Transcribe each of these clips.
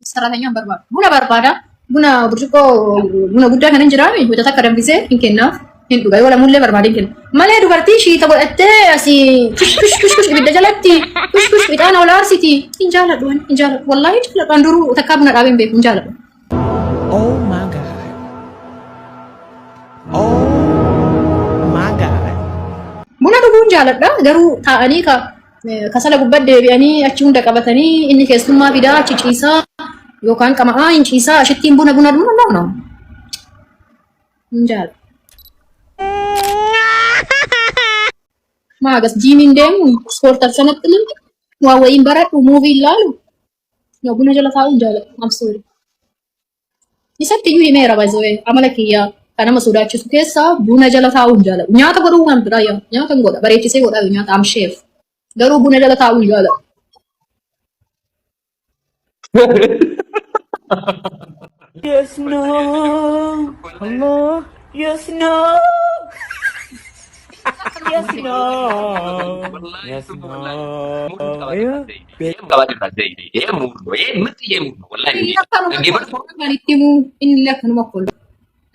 Sarratanyaan barbaadu. Buna barbaada. Buna burcuqqoo buna guddaa kan hin jiraame wanta takka danfisee hin kennaaf hin dhuga. Yoo lamullee barbaade hin kenna. Malee dubartii shiita godhattee asii tush tush tush tush ibidda jalatti tush tush ixaana ol aarsiti. Hin jaaladhu ani hin jaaladhu. Wallaahi hin jaaladhu. An duruu takkaa buna dhaabee hin beeku hin jaaladhu. Oh my God. Oh my God. Buna dhuguun jaaladha garuu taa'anii ka kasala gubbaa deebi'anii achi hunda qabatanii inni keessummaa fidaa achi ciisaa yookaan qama'aa hin ciisaa ashittiin buna buna buna no no. Hin jaaladhu. Maagas jiimiin deemu ispoortii sanatti waa wayiin baradhu muuvii ilaalu. No, buna jala taa'uu hin jaaladhu. I'm sorry. Isatti iyyuu himeera by the way. Amala kiyya kan nama sodaachisu keessaa buna jala taa'uu hin jaaladhu. Nyaata godhuu waan biraa yaa. Nyaata hin godha. Bareechisee godha nyaata I'm chef. Garuu buna jala taa'uu hin jaaladhu. Yes, no. Allah. Yes, no. Yes, no. Yes, no. Kan itti himuu inni illee akkanuma kolfa.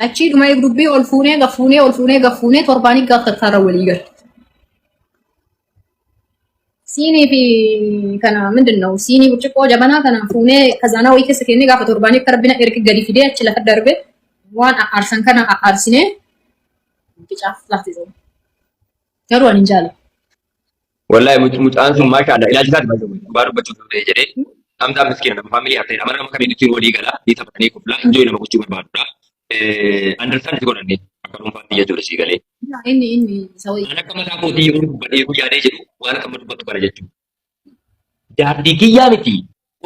Achii dhuma dubbii ol fuunee gaffuunee ol fuunee gaffuunee torbaanii gaaf takkaarra walii galu. Siinii fi kana ምንድን ነው siinii burcuqqoo jabanaa kana fuunee kazaanaa wayii keessa kennee gaafa torbaanii akka rabbina ergi gadi fidee achi lafa darbe waan aarsan kana aarsinee bicaaf laafti. Garuu ani hin jaaladhu. Wallahi mucaan sun maasha Allah ilaalchi isaati baay'ee dhugaa dubbachuuf yoo ta'e jedhee Hamzaan miskiina nama faamilii haa ta'e amala nama kamiin walii gala ni taphatanii koflaa enjoy nama gochuu barbaadudha. Understand si godhanne akka dhuunfaatti jechuudha sii galee. Inni isa wayii. Waan akka mataa kootii yeroo dubbadhee yaadee jedhu waan akka amma dubbattu kana jechuudha. Jaartii kiyyaa miti.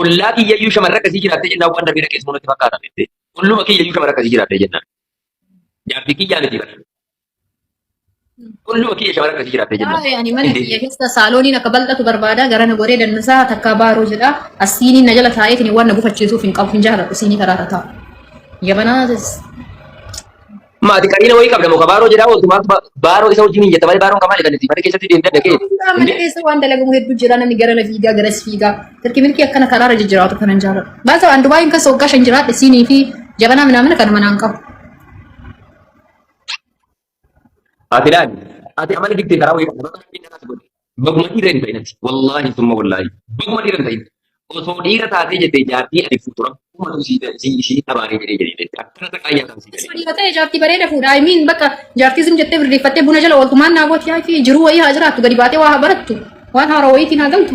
Ollaa kiyyayyuu shamarra akkasii jiraattee jennaan waan darbee dhaqee natti fakkaata jettee. Olluma kiyyayyuu shamarra akkasii jiraattee jennaan. Jaartii kiyyaa miti bara. Olluma kiyya shamarra akkasii jiraattee jennaan. Waa'ee ani mana kiyya keessa saalooniin akka bal'atu barbaada gara na goree dannisaa takkaa baaroo jedha. As siiniin na jala taa'eetiin waan na gufachiisuuf hin qabu hin jaaladhu siinii karaa irra taa'u. Jabanaa Maati qariina wayii qabda moo ka baaroo jedhaa ooltu maaltu baaroo isa wajjin hin jetta malee baaroon kamaali kan itti mana keessatti deemtee dhaqee. Mana keessa waan dalagamu hedduu jira namni gara na fiigaa garas fiigaa. Tirki milkii akkana karaarra jijjiraatu kanan jaaladhu. Baasa waan Dubaayin keessa waggaa 5 jiraadhe siinii fi jabanaa minaamina kana manaan qabu. Ati laali. Ati amala diktee karaa wayii qabda. Bakka rabbiin nagaa si godhe. Baguma dhiira hin ta'in ati. Wallaahi summa wallaahi. Baguma dhiira hin ta'in. Osoo dhiira taatee jettee jaartii ati fuutu rabbumatu si ishii abaaree jedhee jedhee jettee. Akkana taqaayyaa kan si Osoo galee. dhiira ta'e jaartii bareeda fuudha. I mean bakka jaartii sin jettee birreeffattee buna jala ooltu maal naa gooti haa fi jiruu wayii haa jiraattu gadi baatee waa haa barattu waan haaraa wayiitiin haa galtu.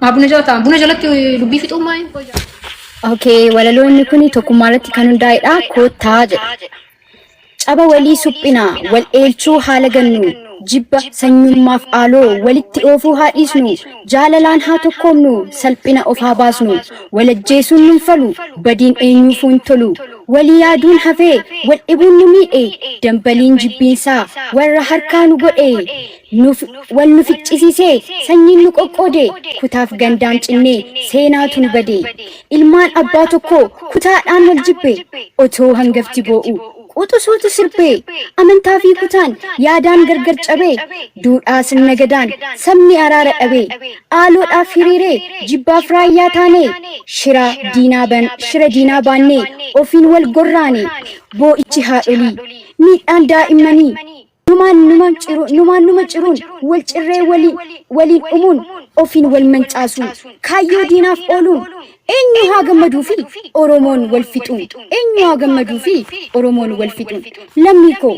Maa buna jala taa'an buna jalatti dubbii fixuun maa hin Okay, walaloonni kun tokkummaa irratti kan hundaa'edha. Koottaa jedha. Caba walii suphinaa, wal eelchuu haa lagannu, jibba, sanyummaaf aaloo walitti oofuu haa dhiisnu, jaalalaan haa tokkoomnu, salphina of haa baasnu. Wal ajjeesuun nun falu, badiin eenyuufuu hin tolu. Walii yaaduun hafee, wal dhibuun nu miidhe, dambaliin jibbiinsaa warra harkaa nu godhe. Nuf, wal nu ficcisiisee, sanyiin nu qoqqoode, kutaaf gandaan cinnee, seenaatu nu bade. Ilmaan abbaa tokkoo kutaadhaan wal jibbe, otoo hangafti boo'u quxusuutu sirbe. Amantaa fi kutaan yaadaan gargar cabe, duudhaa sirna gadaan sabni araara dhabe. Aaloodhaaf hiriiree jibbaaf raayyaa taane, shira diinaa ban, shira diinaa baannee ofiin wal gorraane. Boo'ichi haadholii, miidhaan daa'immanii, Numaan numa ciru, numaan numa ciruun, wal cirree wali, waliin dhumuun, ofiin wal mancaasuun, kaayyoo diinaaf ooluun, eenyu haa gammaduufi Oromoon wal fixuun, eenyu haa gammaduufi Oromoon wal fixuun. Lammii koo,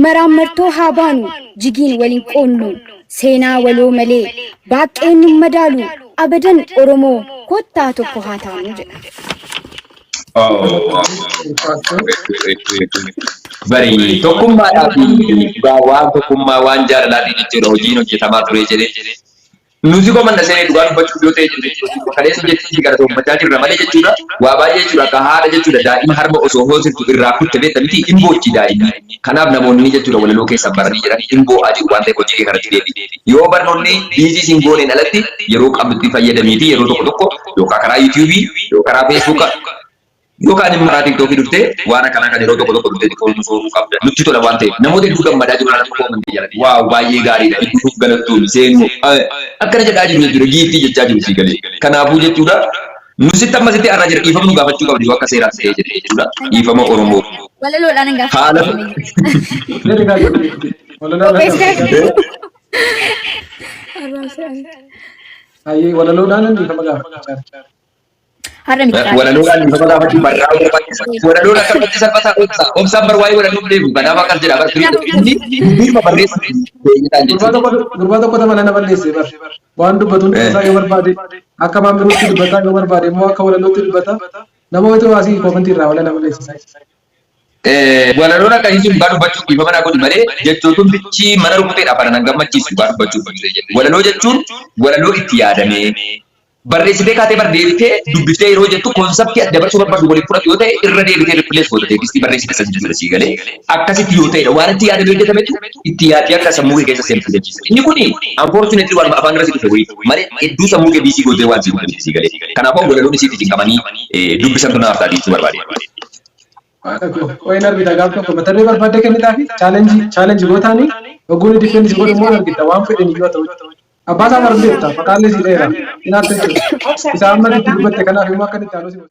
maraammartoo haa baanu, jigiin wal hin qoonnu, seenaa waloo malee, baaqqeen nun madaalu, abadan Oromoo kottaa tokko haa taanu jedha. Bari tokkummaadhaa fi dhugaa waan tokkummaa waan jaalalaatiin jechuudha hojiin hojjetamaa ture jedhee. Nuti komanna seenee dhugaa dubbachuuf yoo ta'e jechuudha kaleessa hojjetti gara to'ammachaa jirra malee jechuudha waa baay'ee jechuudha akka haadha jechuudha daa'ima harma osoo hoosiftu irraa kutte beekta miti hin boochi daa'imni. Kanaaf namoonni jechuudha walaloo keessan baranii jiran hin boo'aa jiru waan ta'eef hojii kee kanatti deebi'i. Yoo barnoonni biizii sin gooneen alatti yeroo qabdutti fayyadamiitii yeroo tokko tokko yookaan karaa yuutuubii yookaan karaa feesbuuka yookaan immoo karaa tiiktookii dhuftee waan akkanaa kan yeroo tokko tokko dhuftee xiqqoo nu sooruu qabda. Nutti tola waan ta'eef namoota hedduu gammadaa jiru nama koomantii jalatti. Waaw baay'ee gaariidha hedduu nuuf galatoomi seenuu akkana jedhaa jiru jechuudha giiftii jechaa jiru sii galee. Kanaafuu jechuudha. Nusitti amma sitti arraa jira dhiifama nu gaafachuu qabdi akka seeraatti ta'ee jedhee jechuudha. Dhiifama Oromoo. Walaloodhaan hin Haala Jedhi kaa jedhi. Walaloodhaan Qopheessitee? Hayyee walaloodhaan dhiifama gaafachaa. Har'a miti qaali. Walaloodhaan dhiifama gaafachuu barraa'uu barbaachisa. Walaloon akkamatti salphataa obsa. Obsaan bar waa'ee walaloo beeku. Kanaaf akkas jedha bar firii inni dubbiirma barreessa beeyyataan Gurbaa jechuudha. tokko gurbaa tokko nama nana balleesse bar. Waan dubbatu hundi isaa yoo barbaade akka maamiluutti dubbataa yoo barbaade immoo akka walalootti dubbata. Nama wayitu asii koomentii irraa walala balleessa. Walaloon akkasii sun dhugaa dubbachuuf dhiifama naa godhi malee jechootumtichi mana rukuteedha afaan nan gammachiisu dhugaa dubbachuuf. Walaloo jechuun walaloo itti yaadamee barreessitee kaatee barreessitee dubbiftee yeroo jettu concept ati dabarsuu barbaadu waliin fudhatu yoo ta'e irra deebitee replace goota text barreessite san jechuudha sii galee akkasitti yoo ta'edha waan itti yaadamee hojjetametu itti yaaddee akka sammuu kee keessa seentu jechuudha. Inni kuni unfortunately waan afaan irra si dhufe wayii malee hedduu sammuu kee busy gootee waan si dhufe sii galee. Kanaafuu walaloon isiitti cinqamanii dubbisantu naaf ta'a jechuu barbaade. Wayin argita gaaf tokko mata duree barbaadde kennitaafi challenge challenge gootaani ogguun defend si godhu immoo argita waan fedhan iyyuu haa ta'u. Abbaa isaa barbeetta maqaallee si dheera. Inaatti jechuudha. Isa amma itti dubbatte kanaaf immoo akka inni itti aanuu si godhu.